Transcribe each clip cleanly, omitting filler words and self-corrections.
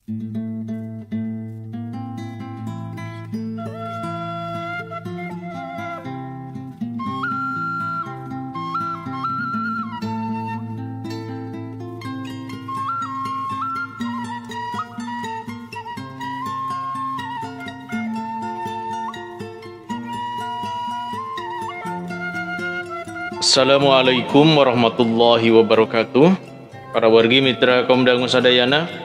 Assalamualaikum warahmatullahi wabarakatuh. Para wargi mitra kaum dangu sadayana.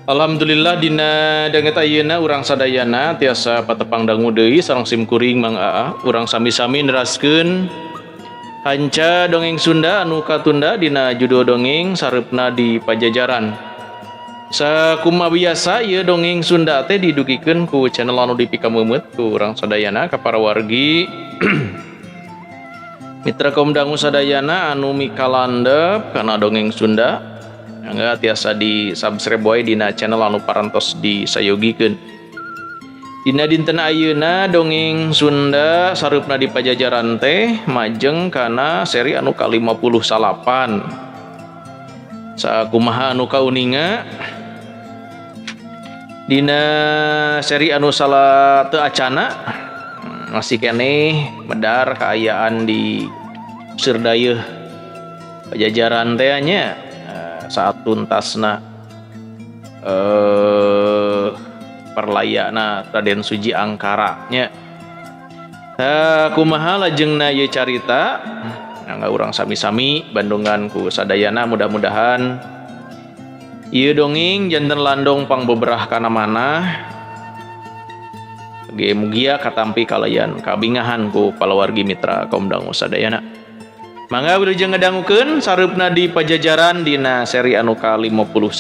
Alhamdulillah dina danget ayeuna urang sadayana tiasa patepang dangu deui sareng sim kuring Mang Aa. Urang sami-sami neraskeun hanca dongeng Sunda anu katunda dina judul dongeng Sareupna di Pajajaran. Sakumaha biasa ieu dongeng Sunda teh didugikeun ku channel anu dipikameumeuet ku urang sadayana ka para wargi mitra kaum dangu sadayana anu mikalandep kana dongeng Sunda. Mangga tiasa di subscribe wae dina channel anu parantos disayogikeun. Dina dinten ayeuna dongeng Sunda Sareupna di Pajajaran teh majeng kana seri anu ka-58. Sakumaha anu kauninga dina seri anu salah teu acana masih keneh medar kaayaan di Sirdayeuh Pajajaran teh nya saat tuntasna perlayana Raden Suji Angkara nya. Kumaha lajengna ieu carita? Mangga urang sami-sami bandungan ku sadayana, mudah-mudahan ieu dongeng janten landong pangbeberah kana manah. Ge mugia katampi kalayan kabingahan ku palawargi mitra kaum dangu sadayana. Mangga wilujeng ngadangukeun Sareupna di Pajajaran dina seri anu ka-58.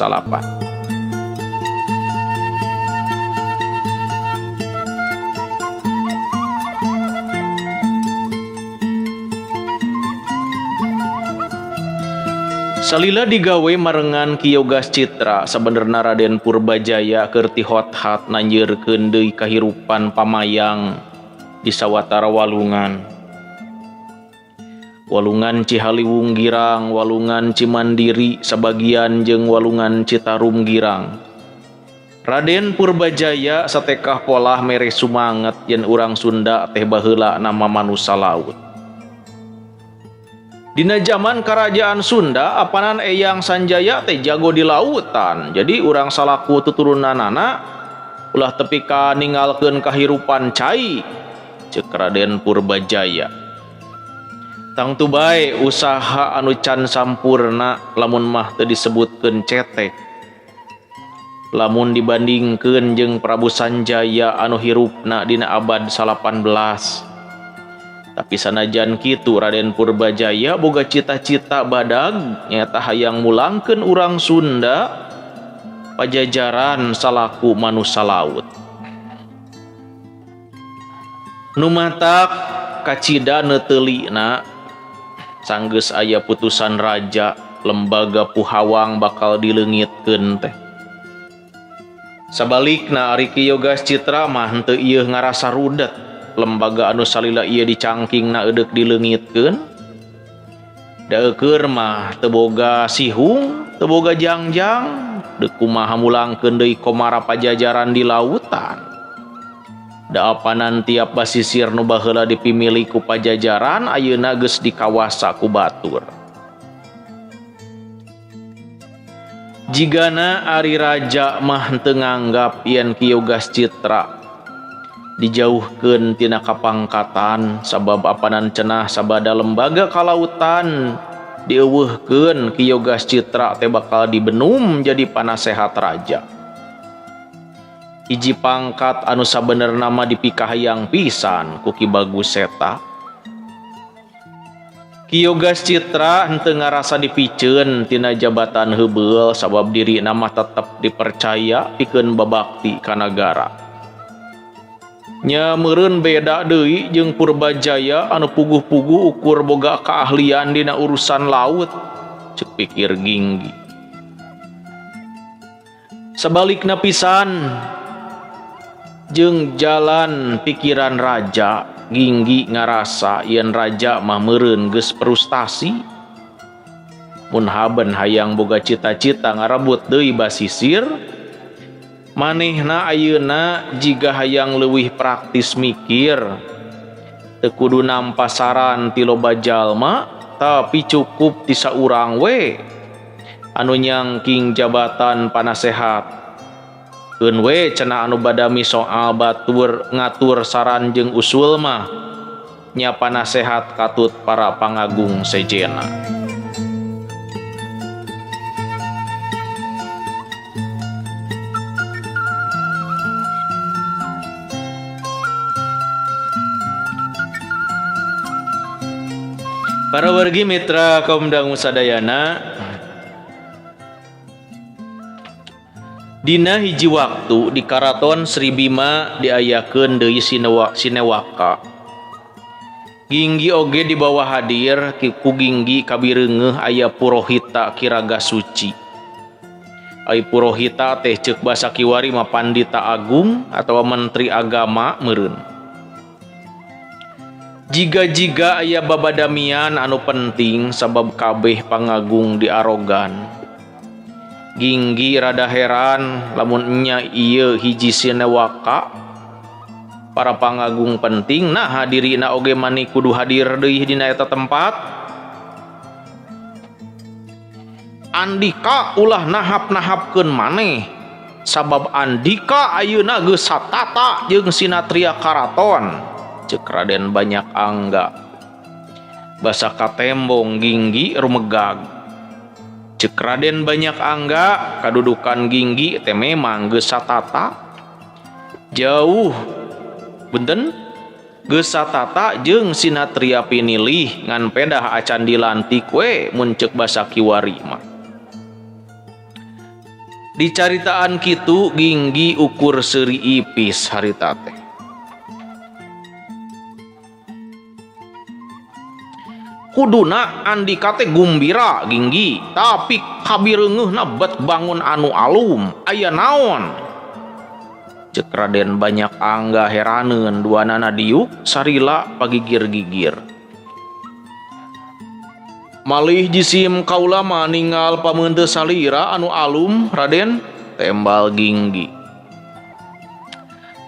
Salila digawe marengan Ki Yogas Citra sabenerna Raden Purbajaya keur tihot-hat nanjeurkeun deui kahirupan pamayang di sawatara walungan. Walungan Cihaliwung Girang, Walungan Cimandiri sabagian jeung Walungan Citarum Girang. Raden Purbajaya satekah polah mere sumanget yen urang Sunda teh baheula nama manusa laut. Dina zaman kerajaan Sunda apanan Eyang Sanjaya teh jago di lautan. Jadi urang salaku tuturunanana ulah tepi ka ninggalkeun kahirupan cai ceuk Raden Purbajaya. Tangtu bae usaha anu can sampurna lamun mah teu disebutkeun cetek. Lamun dibandingkeun jeung Prabu Sanjaya anu hirupna dina abad 18. Tapi sanajan kitu Raden Purbajaya boga cita-cita badag nyaeta hayang mulangkeun urang Sunda Pajajaran salaku manusa laut. Nu matak kacida neuteulina sanggeus aya putusan raja lembaga Puhawang bakal dileungitkeun teh. Sabalikna ari Ki Yogas Citra mah henteu ieu ngarasa rudet lembaga anu salila ieu dicangkingna eudek dileungitkeun. Daeukeun mah teu boga sihung, teu boga jangjang, deuk kumaha mulangkeun deui komara Pajajaran di lautan. Da apanan tiap basisir nu baheula dipimili ku Pajajaran ayeuna geus dikawasa ku batur. Jigana ari raja mah henteu nganggap yen Ki Yogas Citra dijauhkeun tina kapangkatan sabab apanan cenah sabada lembaga kalautan dieuweuhkeun Ki Yogas Citra teh bakal dibenum jadi panasehat raja. Hiji pangkat anu sabenerna mah dipikahayang pisan ku Ki Bagus Seta. Ki Yogas Citra henteu ngarasa dipiceun tina jabatan heubeul sabab dirina mah tetep dipercaya pikeun babakti ka nagara. Nya meureun beda deui jeung Purbajaya anu puguh-puguh ukur boga keahlian dina urusan laut, ceuk pikir Ginggi. Sabalikna pisan jeung jalan pikiran raja, Ginggi ngarasa yen raja mah meureun geus frustasi. Mun haben hayang boga cita-cita ngarebut deui basisir, Manehna ayeuna jiga hayang leuwih praktis mikir. Teu kudu nampa saran ti loba jalma, tapi cukup ti saurang we anu nyangking jabatan panasehat. Keun we cenah anu badami soal batur ngatur saran jeung usul mah nya panasehat katut para pangagung sejenna. Para wargi mitra kaum dangu sadayana, dina hiji waktu di Karaton Sri Bima diayakeun deui sinewaka. Ginggi oge dibawa hadir ku Ginggi kabireungeuh aya purohita kiraga suci. Ai purohita teh ceuk basa kiwari mah pandita agung atawa menteri agama meureun. Jiga-jiga aya babadamian anu penting sabab kabeh pangagung diarogan. Ginggi rada heran lamun nya ieu hiji sinewaka para pangagung penting nah hadirina oge mani kudu hadir deui dina eta tempat. Andika ulah nahap-nahapkeun maneh sabab Andika ayeuna geus satata jeung sinatria karaton. Ceuk Raden Banyak Angga. Basa katembong Ginggi rumegag. Ceuk Raden Banyak Angga kadudukan Ginggi teh memang geus satata jauh benten geus satata jeung sinatria pinilih ngan pedah acan dilantik we mun ceuk basa kiwari mah. Dicaritaan kitu Ginggi ukur seuri ipis harita teh. Kuduna Andika teh gumbira Ginggi, tapi kabireungeuhna bet bangun anu alum, aya naon? Ceuk Raden Banyak Angga heraneun duanana diuk sarila pagigir-gigir. Malih jisim kaula mah ningal pameunteut salira anu alum, Raden, tembal Ginggi.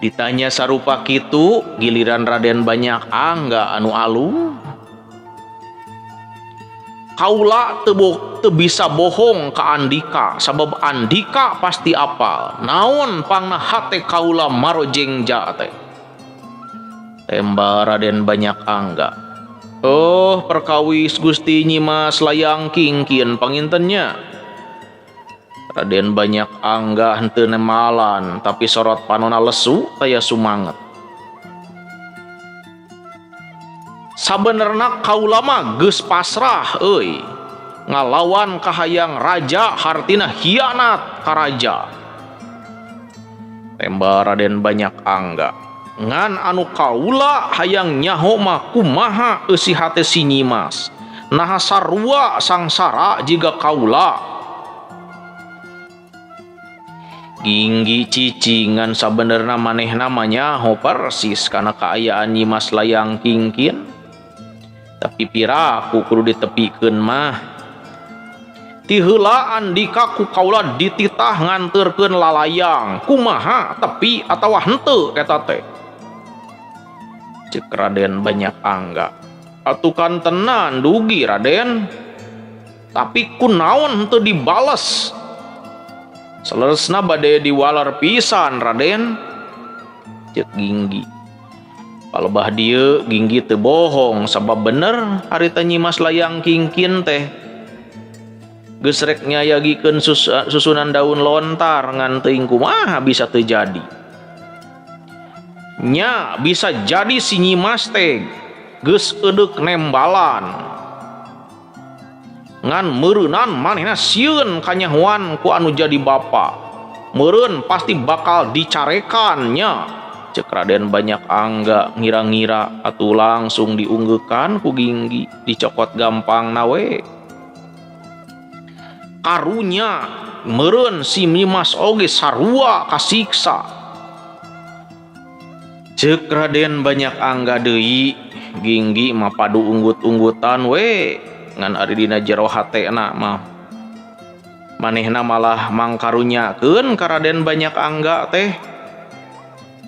Ditanya sarupa kitu, giliran Raden Banyak Angga anu alum. Kaula teu bisa bohong ka Andika sabab Andika pasti apal naon pangna hate kaula marojengja teh. Tembal Raden Banyak Angga. Oh, perkawis Gusti Nyimas Layang Kingkin pangintennya. Raden Banyak Angga henteu nemalan tapi sorot panona lesu taya sumanget. Sabenerna kaula mah geus pasrah euy. Ngalawan kahayang raja hartina hianat ka raja. Tembal Raden Banyak Angga. Ngan anu kaula hayang nyaho mah kumaha eusi hate si Nyimas. Naha sarua sangsara jiga kaula. Ginggi cicing ngan sabenerna manehna mah nyaho persis kana kaayaan Nyimas Layang Kingkin. Tapi piraku kudu ditepikeun mah. Ti heula Andika ku kaula dititah nganterkeun lalayang. Kumaha tepi atawa henteu eta teh? Ceuk Raden Banyak Angga. Atukan tenan dugi Raden. Tapi kunaon henteu dibales? Saleresna bade diwalar pisan Raden. Ceuk Ginggi. Palebah dieu Ginggi teu bohong sabab bener harita Nyimas Layang Kingkin teh. Geus rek nyayagikeun susunan daun lontar ngan teuing kumaha bisa teu jadi. Nya bisa jadi si Nyimas teh geus eudek nembalan. Ngan meureunan manehna sieun kanyahoan ku anu jadi bapa. Meureun pasti bakal dicarekan nya. Ceuk Raden Banyak Angga ngira-ngira atuh langsung diunggeukan ku Ginggi dicokot gampang nawe. Karunya meureun si Nyimas oge sarua kasiksa. Ceuk Raden Banyak Angga deui Ginggi mah padu unggut-unggutan we ngan ari dina jero hatena mah. Manehna malah mangkarunyakeun ka Raden Banyak Angga teh.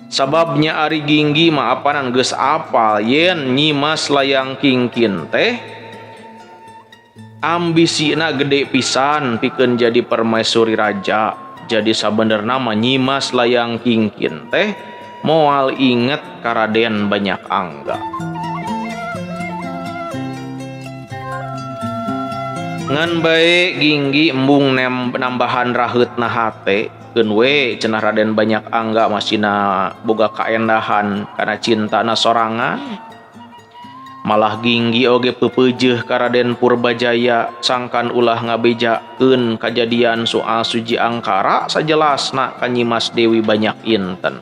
Sababnya ari Ginggi mah apanan geus apal yen Nyimas Layang Kingkin teh ambisina gede pisan pikeun jadi permaisuri raja. Jadi sabenerna mah Nyimas Layang Kingkin teh moal inget ka Raden Banyak Angga. Ngan bae Ginggi embung nambahan raheutna hate keun we cenah Raden Banyak Angga masina boga kaendahan kana cintana sorangan. Malah Ginggi oge peupeujeuh ka Raden Purbajaya sangkan ulah ngabejakeun kajadian soal Suji Angkara sajelasna ka Nyimas Dewi Banyak Inten.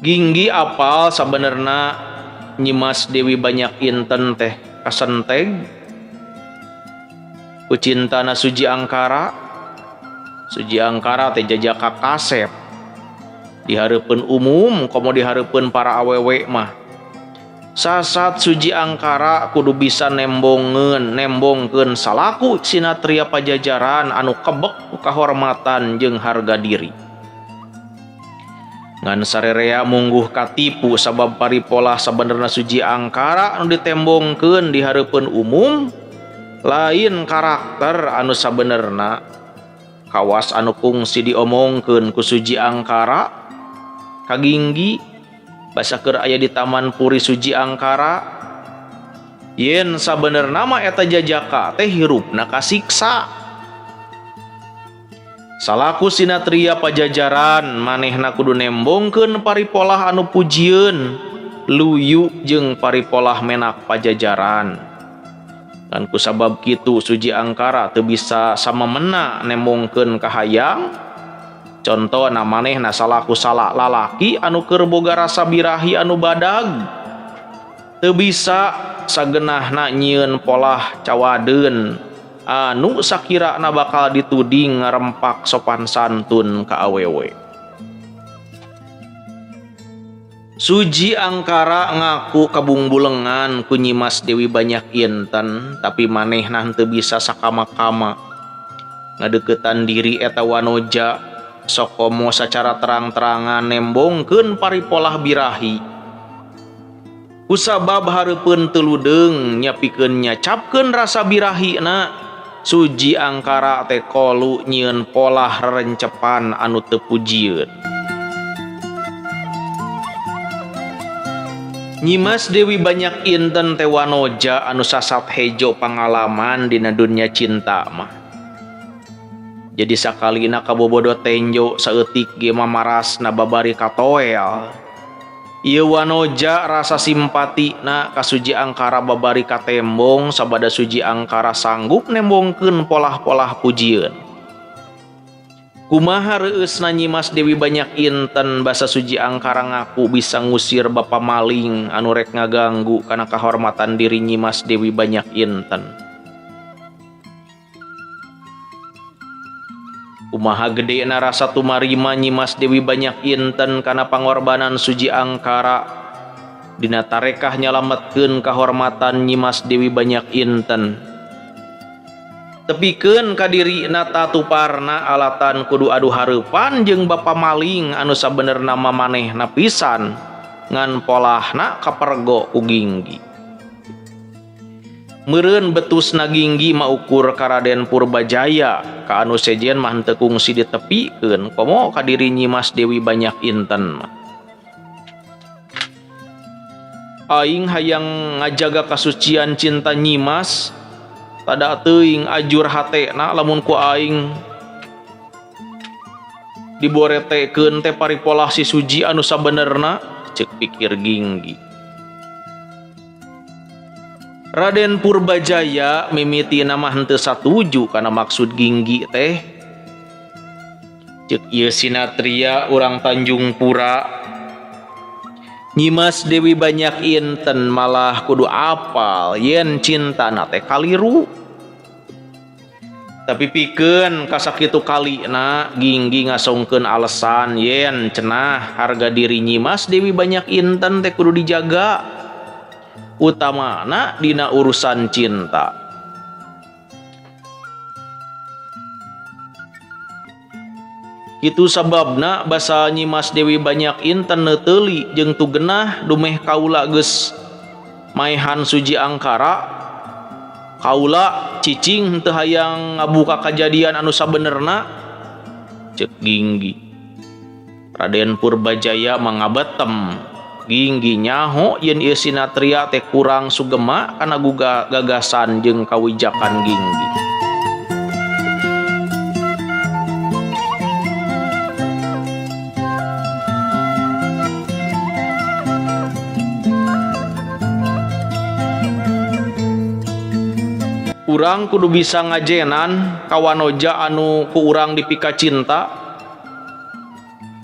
Ginggi apal sabenerna Nyimas Dewi Banyak Inten teh kasenteg ku cintana Suji Angkara. Suji Angkara teh jajaka kasep dihareupeun umum komo dihareupeun para awewe mah. Sasat Suji Angkara kudu bisa nembongkeun salaku sinatria pajajaran anu kebek ku kahormatan jeung harga diri. Ngan sarerea mungguh katipu sabab paripolah sabenerna Suji Angkara anu ditembongkeun di hareupeun umum lain karakter anu sabenerna. Kawas anu kungsi diomongkeun ku Suji Angkara ka Ginggi basa keur aya di Taman Puri Suji Angkara yen sabenerna mah eta jajaka teh hirupna kasiksa. Salaku sinatria pajajaran manehna kudu nembongkeun paripolah anu pujieun luyu jeung paripolah menak pajajaran. Ngan kusabab kitu Suji Angkara teu bisa samemena nembongkeun kahayang. Contona manehna salaku salah lalaki anu keur boga rasa birahi anu badag teu bisa sagenahna nyieun polah cawadeun anu sakirana bakal dituding ngarempak sopan santun ka awewe. Suji Angkara ngaku kabungbulengan ku Nyimas Dewi Banyak Inten, tapi manehna henteu bisa sakama-kama ngadeukeutan diri eta wanoja sokomo sacara terang-terangan nembongkeun paripolah birahi. Kusabab hareupeun teu ludeung nyapikeun nyacapkeun rasa birahina, Suji Angkara teh kolu nyieun polah rerencepan anu teu pujieun. Nyimas Dewi Banyak Inten teh wanoja anu sasat hejo pangalaman dina dunya cinta mah. Jadi sakalina kabobodo tenjo saeutik ge mamarasna babari katoel. Ieu wanoja rasa simpatina ka Suji Angkara babari katembong sabada Suji Angkara sanggup nembongkeun polah-polah pujieun. Kumaha reueusna Nyimas Dewi Banyak Inten basa Suji Angkara ngaku bisa ngusir bapa maling anu rek ngaganggu kana kahormatan diri Nyimas Dewi Banyak Inten. Kumaha gedena rasa tumarima Nyimas Dewi Banyak Inten kana pangorbanan Suji Angkara dina tarekah nyalametkeun kahormatan Nyimas Dewi Banyak Inten. Tepikeun ka dirina tatuparna alatan kudu adu hareupan jeung bapa maling anu sabenerna mah manehna pisan ngan polahna kapergo ku Ginggi. Meureun betusna Ginggi maukur ka Raden Purbajaya ka anu sejen mah henteu kungsi ditepikeun komo ka diri Nyimas Dewi Banyak Inten mah. Aing hayang ngajaga kasucian cinta Nyimas tada teuing ajur hatena lamun ku aing diboretekeun teh paripolah si Suji anu sabenerna, ceuk pikir Ginggi. Raden Purbajaya mimitina mah henteu satuju kana maksud Ginggi teh. Ceuk ieu sinatria urang Tanjung Pura. Nyimas Dewi Banyak Inten malah kudu apal yen cintana teh kaliru. Tapi pikeun kasakitu kalina Ginggi ngasongkeun alasan yen cenah harga diri Nyimas Dewi Banyak Inten teh kudu dijaga. Utamana dina urusan cinta. Kitu sababna basa Nyimas Dewi Banyak Inten neuteuli jeung tu genah dumeh kaula geus maehan Suji Angkara. Kaula cicing henteu hayang ngabuka kajadian anu sabenerna, ceuk Ginggi. Raden Purbajaya mangabetem. Ginggi nyaho yen ieu sinatria teh kurang sugema kana gagasan jeung kawijakan Ginggi. Urang kudu bisa ngajenan ka wanoja anu ku urang dipika cinta.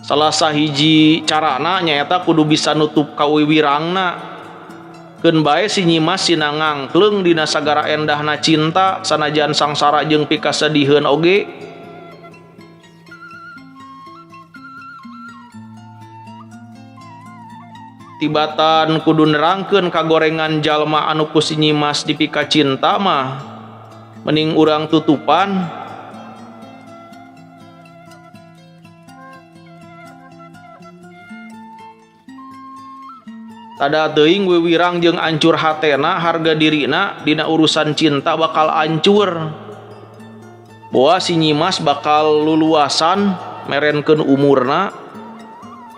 Salah sahiji carana nyaeta kudu bisa nutup kawiwirangna. Keun bae si Nyimas sina ngangkleung dina sagara endahna cinta sanajan sangsara jeung pikasediheun oge. Tibatan kudu nerangkeun kagorengan jalma anu ku si Nyimas dipika cinta mah mending urang tutupan. Tada teuing wiwirang jeung ancur hatena harga dirina dina urusan cinta bakal ancur. Boa si Nyimas bakal luluasan merenkeun umurna.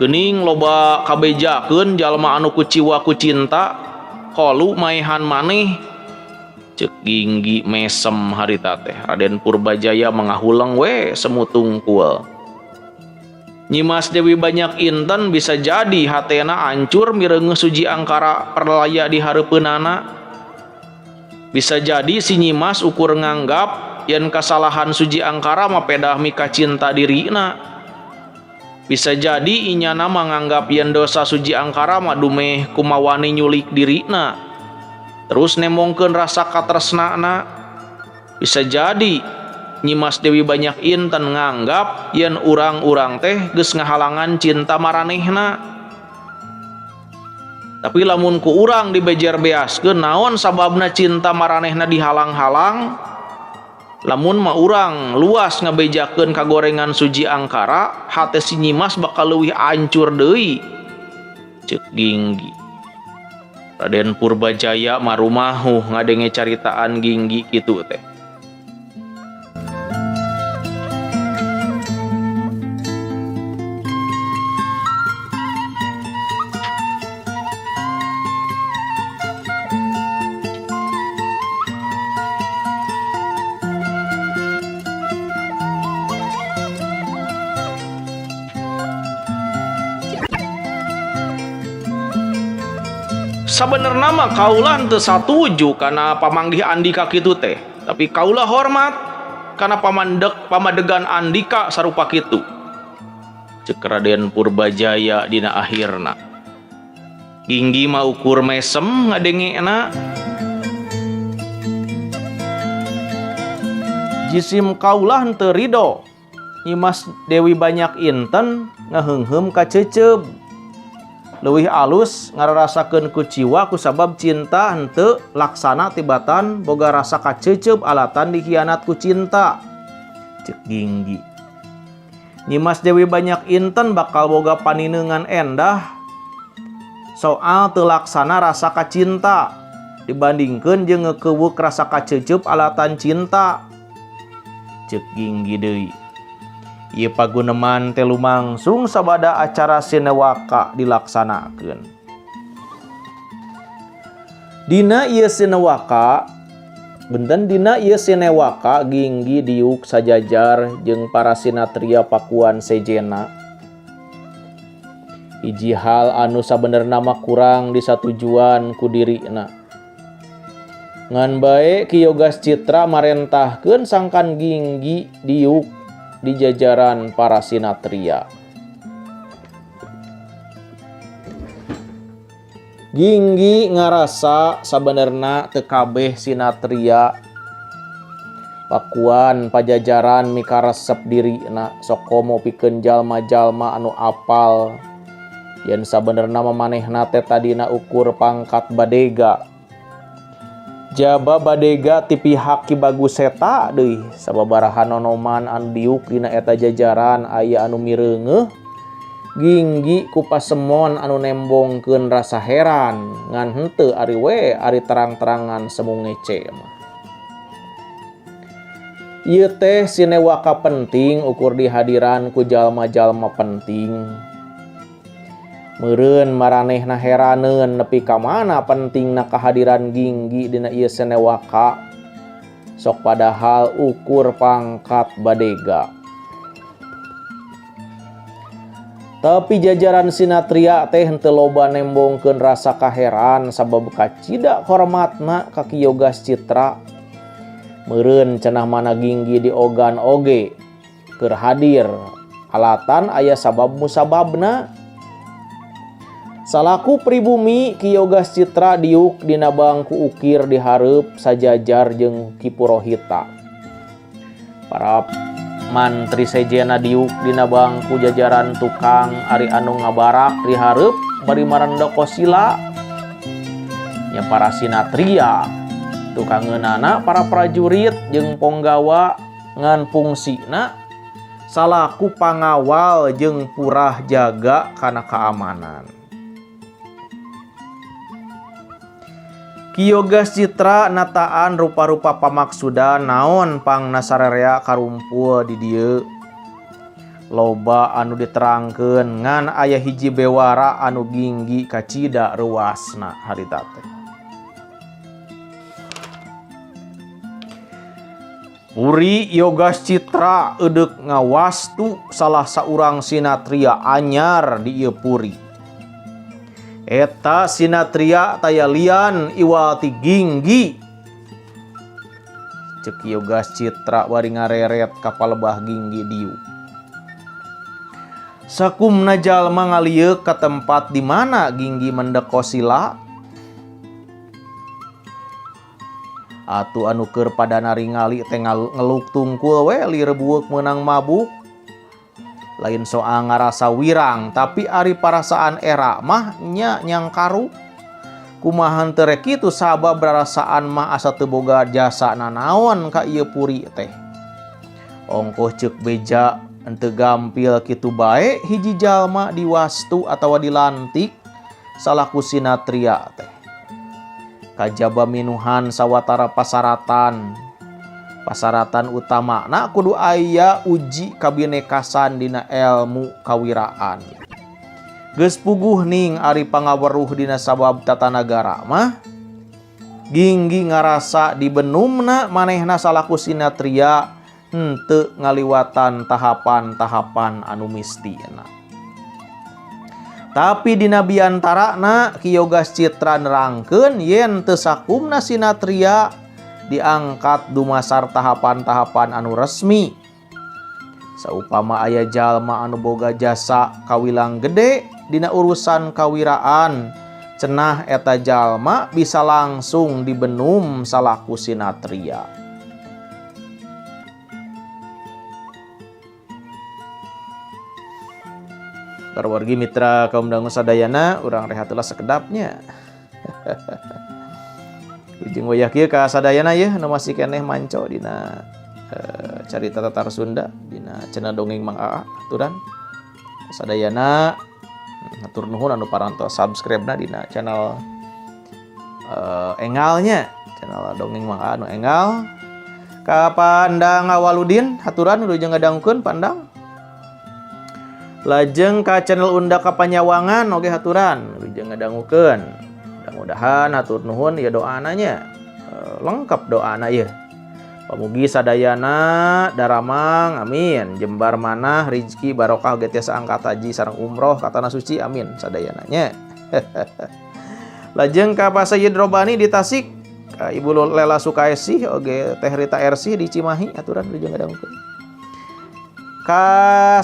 Geuning loba kabejakeun jalma anu kuciwa ku cinta kolu maehan maneh. Ceuk Ginggi mesem harita teh. Raden Purbajaya mangahuleng we semutungkul. Nyimas Dewi Banyak Inten bisa jadi hatena ancur mireungeuh Suji Angkara perlaya di hareupeunana. Bisa jadi si Nyimas ukur nganggap yen kasalahan Suji Angkara mah pedah mika cinta dirina. Bisa jadi inyana manganggap yen dosa Suji Angkara mah dumeh kumawani nyulik dirina. Terus nemongkeun rasa katresnana. Bisa jadi Nyimas Dewi Banyak Inten nganggap yen urang-urang teh geus ngahalangan cinta maranehna. Tapi lamun ku urang dibejer beaskeun naon sababna cinta maranehna dihalang-halang? Lamun mah urang luas ngabejakeun kagorengan Suji Angkara, hate si Nyimas bakal leuwih ancur deui. Ceuk Ginggi. Raden Purbajaya marumahuh ngadenge caritaan Ginggi kitu teh. Sabenerna mah kaula henteu satuju kana pamanggih Andika kitu teh, tapi kaula hormat kana pamadegan Andika sarupa kitu. Ceuk Raden Purbajaya dina akhirna. Ginggi mah ukur mesem ngadengena. Jisim kaula henteu rido. Nyimas Dewi Banyak Inten ngaheungheum ka ceuceub. Leuwih alus ngararasakeun kuciwa kusabab cinta henteu laksana tibatan boga rasa kaceuceub alatan dikhianat ku cinta. Ceuk Ginggi. Nyimas Dewi Banyak Inten bakal boga panineungan endah soal teu laksana rasa kacinta dibandingkeun jeung ngeukeweuk rasa kaceuceub alatan cinta. Ceuk Ginggi deui. Ieu paguneman teh lumangsung sabada acara Sinewaka dilaksanakeun. Dina ieu Sinewaka, benten dina ieu Sinewaka Ginggi diuk sajajar jeung para sinatria Pakuan sejena. Hiji hal anu sabenerna mah kurang disatujuan ku dirina. Ngan bae Ki Yogas Citra marentahkeun sangkan Ginggi diuk di jajaran para sinatria. Ginggi ngarasa sabenerna teu kabeh sinatria Pakuan Pajajaran mikaresep dirina sokomo pikeun jalma-jalma anu apal yen sabenerna mah manehna teh tadina ukur pangkat badega. Jaba badega ti pihak Ki Bagus Seta deui sababaraha nonoman anu diuk dina eta jajaran aya anu mireungeuh Ginggi ku pasemon anu nembongkeun rasa heran ngan henteu ari we ari terang-terangan semu ngece mah. Ieu teh sinewaka penting ukur dihadiran ku jalma-jalma penting. Meureun maranehna heraneun nepi ka mana pentingna kahadiran Ginggi dina ieu senewaka. Sok padahal ukur pangkat badega. Tapi jajaran sinatria teh henteu loba nembongkeun rasa kaheran sabab kacida hormatna ka Ki Yogas Citra. Meureun cenah mana Ginggi diogan oge keur hadir alatan aya sabab musababna. Salaku pribumi Ki Yogas Citra diuk dina bangku ukir dihareup sajajar jeung Ki Purohita. Para mantri sejena diuk dina bangku jajaran tukang ari anu ngabarak dihareup bari marendok kosila. Nya para sinatria tukangeunana para prajurit jeung ponggawa ngan fungsina salaku pangawal jeung purah jaga kana keamanan. Ki Yogas Citra nataan rupa-rupa pamaksudan naon pangna sarerea karumpul di dieu. Loba anu diterangkeun ngan aya hiji bewara anu Ginggi kacida reuasna harita teh. Puri Yogas Citra eudek ngawastu salah saurang sinatria anyar di ieu puri. Eta sinatria taya lian iwal ti Ginggi. Ceuk Yogas Citra bari ngareret ka palebah Ginggi dieu. Sakumna jalma ngalieuk ka tempat di mana Ginggi mendekosila. Atuh anu keur pada naringali teh ngeluk tungkul we lirebueuk meunang mabuk. Lain soal ngarasa wirang, tapi ari parasaan era mah nya nyangkaru. Kumaha teu rek kitu sabab rarasaan mah asa teu boga jasa nanaon ka ieu puri teh. Ongkoh ceuk beja henteu gampil kitu bae hiji jalma diwastu atawa dilantik salaku sinatria teh. Kajaba minuhan sawatara pasaratan. Pasaratan utamana kudu aya uji kabinekasan dina ilmu kawiraan. Geus puguh ning ari pangaweruh dina sabab tata nagara mah Ginggi ngarasa dibenumna manehna salaku sinatria henteu ngaliwatan tahapan-tahapan anu mistina. Tapi dina biantarana Ki Yogas Citra nerangkeun yen teu sakumna sinatria diangkat dumasar tahapan-tahapan anu resmi. Saupama aya jalma anu boga jasa kawilang gede dina urusan kawiraan, cenah eta jalma bisa langsung dibenum salaku sinatria. Parwargi mitra kaum dangu sadayana, urang rehat heula sekedapnya. Ujung wayah kieu ka sadayana yeuh nu masih keneh manco dina carita Tatar Sunda dina channel Dongeng Mang Aa aturan. Sadayana hatur nuhun anu parantos subscribe-na dina channel engalnya, channel Dongeng Mang Aa anu engal. Ka Pandang Awaludin haturan wilujeng ngadangukeun Pandang. Lajeng ka channel Unda Kapanyawangan oge haturan wilujeng ngadangukeun. Mudah-mudahan hatur nuhun ya doana nya. Lengkap doana ieu. Pamugi sadayana daramang amin, jembar manah rizki barokah oge tiasa angkat haji sareng umroh ka tanah suci amin sadayana nya. Lajeng ka Pak Sayyid Robani di Tasik, ka Ibu Lela Sukaesih oge Teh Rita Ersih di Cimahi aturan wilujeng ngadangukeun. Ka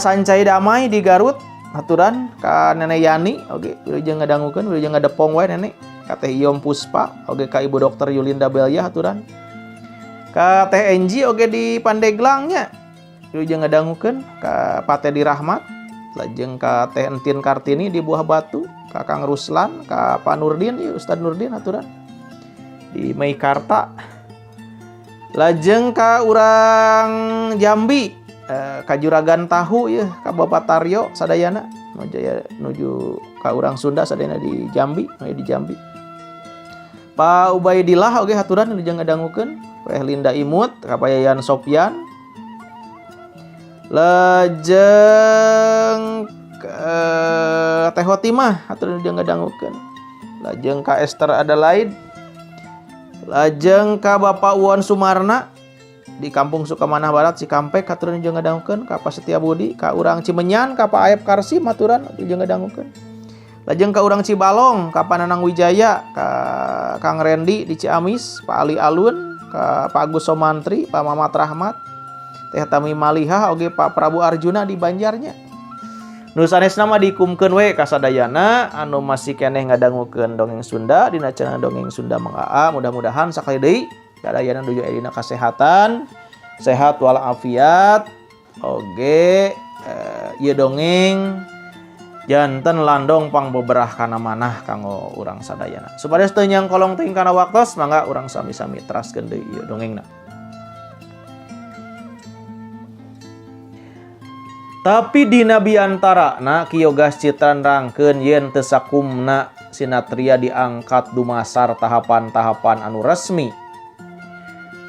Sancai Damai di Garut aturan, ka Nenek Yani oge wilujeng ngadangukeun, wilujeng ngadepong wae nenek. Ka Teh Iyom Puspa oge ka Ibu Dokter Yulinda Belia aturan. Ka Teh Enji oge di Pandeglang nya wilujeng ngadangukeun, ka Pak Teddy Rahmat, lajeng ka Teh Entin Kartini di Buah Batu, ka Kang Ruslan, ka Pak Nurdin, ieu Ustad Nurdin aturan. Di Meikarta. Lajeng ka urang Jambi, ka Juragan Tahu ya, ka Bapak Taryo sadayana nuju ka urang Sunda sadayana di Jambi, nu di Jambi. Pak Ubaidillah oge haturan nuju ngadangukeun, Teh Linda Imut, ka Pak Yayan Sopyan. Lajeng Teh Hotimah haturan nuju ngadangukeun. Lajeng ka Esther Adelaide. Lajeng ka Bapak Won Sumarna di Kampung Sukamanah Barat Cikampek haturan nuju ngadangukeun, ka Pak Setia Budi, ka urang Cimenyan, ka Pak Aep Karsim haturan nuju ngadangukeun. Lajeng ka urang Cibalong, ka Pak Nanang Wijaya, ka Kang Rendi di Ciamis, Pak Ali Alun, ka Pak Agus Somantri, Pak Mamat Rahmat, Teh Tami Malihah oge Pak Prabu Arjuna di Banjarnya. Nu sanesna mah dikumkeun we ka sadayana anu masih keneh ngadangukeun dongeng Sunda dina channel Dongeng Sunda Mang Aa. Mudah-mudahan sakali deui sadayana nuju aya dina kasehatan, sehat walafiat. Oge ieu dongeng janten landong pangbeberah kana manah kanggo urang sadayana. Supaya teu nyangkolong teuing kana waktos, mangga urang sami-sami teraskeun deui ieu dongengna. Tapi dina biantarana Ki Yogas Citra nerangkeun yen teu sakumna sinatria diangkat dumasar tahapan-tahapan anu resmi.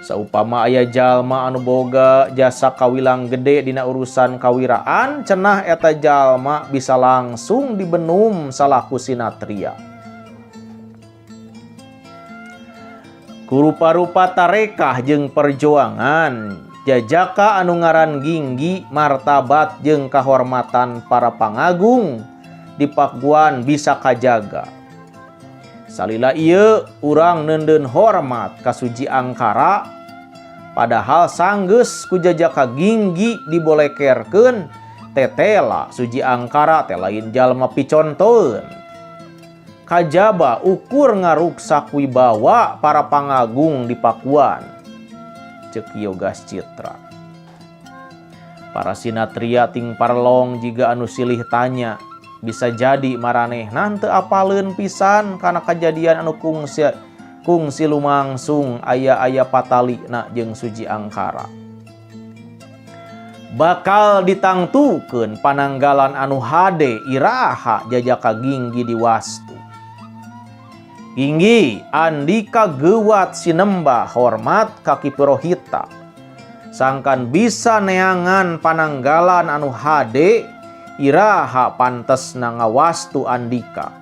Saupama aya jalma anu boga jasa kawilang gede dina urusan kawiraan, cenah eta jalma bisa langsung dibenum salaku sinatria. Kurupa-rupa tarekah jeung perjuangan jajaka anu ngaran Ginggi martabat jeung kahormatan para pangagung di Pakuan bisa kajaga. Salila ieu urang neundeun hormat ka Suji Angkara, padahal sanggeus ku jajaka Ginggi dibolekerkeun tetela Suji Angkara teh lain jalma picontoeun. Kajaba ukur ngaruksak wibawa para pangagung di Pakuan. Ceuk Yogas Citra. Para sinatria ting parlong jiga anu silih tanya, bisa jadi maranehna teu apaleun pisan kana kajadian anu kungsi lumangsung aya-aya patalina jeung Suji Angkara. Bakal ditangtukeun pananggalan anu hade iraha jajaka Ginggi diwastu. Ginggi andika geuwat sinembah hormat ka Ki Purohita. Sangkan bisa neangan pananggalan anu hade iraha pantesna ngawastu andika.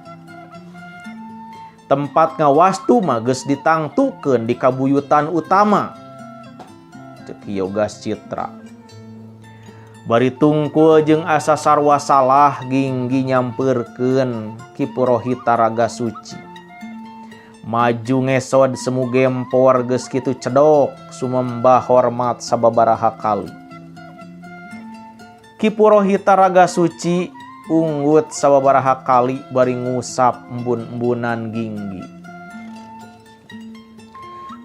Tempat ngawastu mah geus ditangtukeun di kabuyutan utama. Ceuk Yogas Citra. Bari tungkul jeung asa sarwa salah Ginggi nyampeurkeun Ki Purohita Raga Suci. Maju ngesod semu gempor geus kitu cedok sumembah hormat sababaraha kali. Ki Purohita Raga Suci unggut sababaraha kali bari ngusap embun-embunan Ginggi.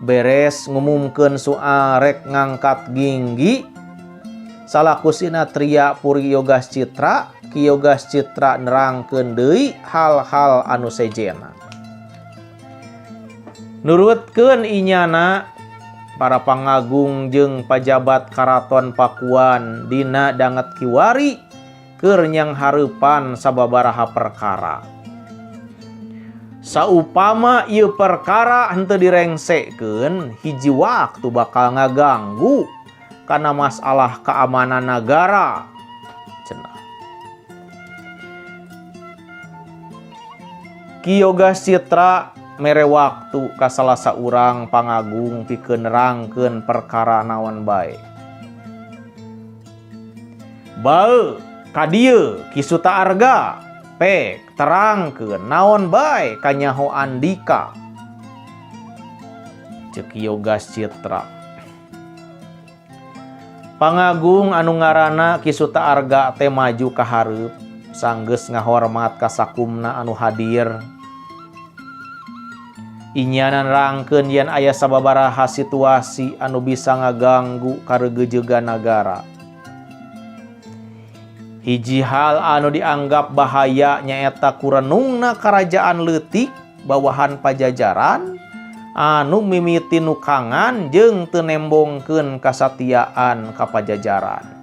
Beres ngumumkeun suarek ngangkat Ginggi salaku sinatria Puri Yogas Citra, Ki Yogas Citra nerangkeun deui hal-hal anu sejena. Nurutkeun inyana para pangagung jeung pajabat karaton Pakuan dina danget kiwari keur nyanghareupan sababaraha perkara. Saupama ieu perkara henteu direngsekeun, hiji waktu bakal ngaganggu kana masalah keamanan nagara. Cenah. Ki Yogas Citra mere waktu ka salah saurang pangagung pikeun nerangkeun perkara naon bae. Bae ka dieu Ki Suta Arga pek terangkeun naon bae kanyaho andika. Ceuk Yogas Citra. Pangagung anu ngaranna Ki Suta Arga teh maju ka hareup sanggeus ngahormat ka sakumna anu hadir. Inyana nerangkeun yen aya sababaraha situasi anu bisa ngaganggu karegejegan nagara. Hiji hal anu dianggap bahaya nyaeta kurenungna karajaan leutik bawahan Pajajaran Anu mimiti nukangan jeung teu nembongkeun kasatiaan ka Pajajaran.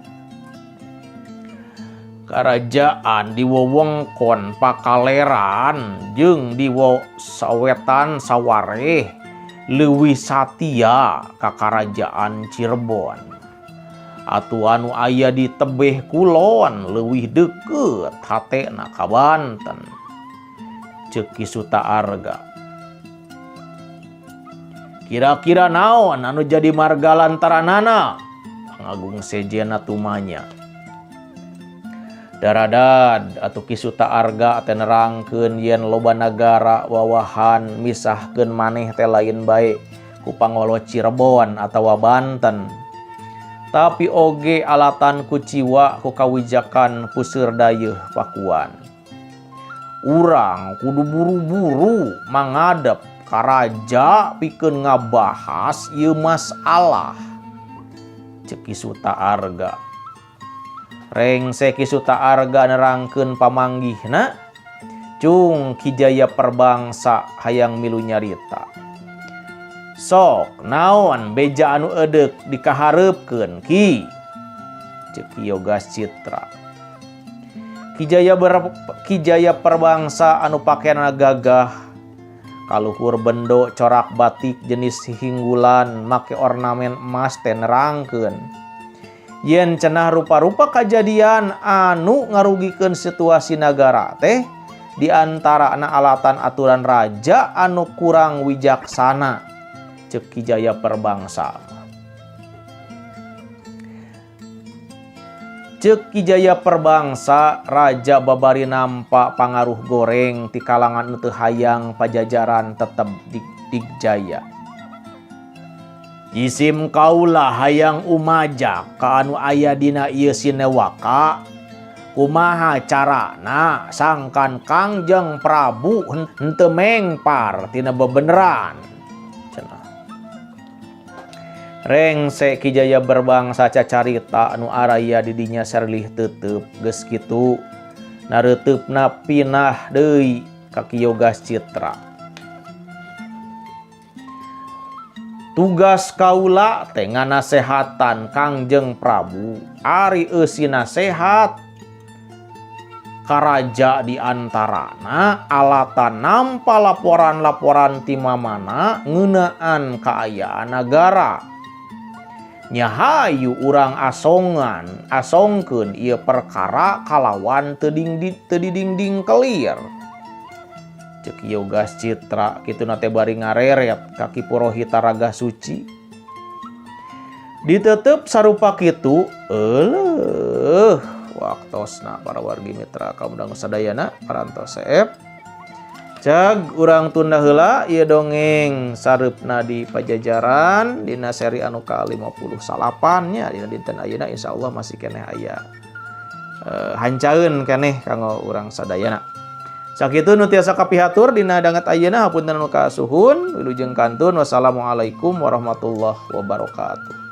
Karajaan di wewengkon Pakaleran jeung di sawetan Sawareh leuwih satia ka Karajaan Cirebon. Atuh anu aya di tebeh kulon leuwih deukeut hatena ka Banten. Ceuk Ki Suta Arga. Kira-kira naon anu jadi marga lantaranana? Pangagung sejenna tumanya. Daradad atuh Ki Suta Arga teh nerangkeun yen loba nagara wawahan misahkeun maneh teh lain bae ku pangolo Cirebon atawa Banten. Tapi oge alatan kuciwa ku kawijakan puseur dayeuh Pakuan. Urang kudu buru-buru mangadep ka raja pikeun ngabahas ieu masalah. Ceuk Ki Suta Arga. Rengse Ki Suta Arga nerangkeun pamanggihna, cung Ki Jaya Perbangsa hayang milu nyarita. Sok naon beja anu edeuk dikahareupkeun Ki? Ceuk Ki Yogas Citra. Ki Jaya Perbangsa anu pakeanna gagah, kaluhur bendo corak batik jenis hinggulan make ornamen emas teh nerangkeun yen cenah rupa-rupa kajadian anu ngarugikeun situasi nagara teh di antarana alatan aturan raja anu kurang wijaksana. Ceuk Ki Jaya Perbangsa. Ceuk Ki Jaya Perbangsa raja babari nampa pangaruh goreng ti kalangan nu teu hayang Pajajaran tetep digjaya. Jisim kaula hayang umajak ka anu aya dina ieu sinewaka, kumaha carana sangkan Kangjeng Prabu henteu mengpar tina bebeneran. Cenah. Rengse Ki Jaya Berbangsa cacarita anu araya di dinya sarilih teuteup geus kitu nareuteupna pinah deui ka Ki Yogas Citra. Tugas kaula teh nganasehatan Kangjeng Prabu ari eusi nasehat karaja di antarana alatan nampa laporan-laporan ti mamana ngeunaan kaayaan nagara. Nyahayu urang asongan asongkeun ieu perkara kalawan teu didingding kelir. Ceuk Yogas Citra kituna teh bari ngareret ka Ki Purohita Raga Suci. Ditetep sarupa kitu euleuh waktosna para wargi mitra kaum dangu sadayana parantos seep. Cag urang tunda heula ieu dongeng sareupna di Pajajaran dina seri anu ka-58 nya dina dinten ayeuna insyaallah masih keneh aya hancaeun keneh kanggo urang sadayana. Sakitu nu tiasa kapihatur dina danget ayeuna hapunten anu kasuhun wilujeng kantun wassalamualaikum warahmatullahi wabarakatuh.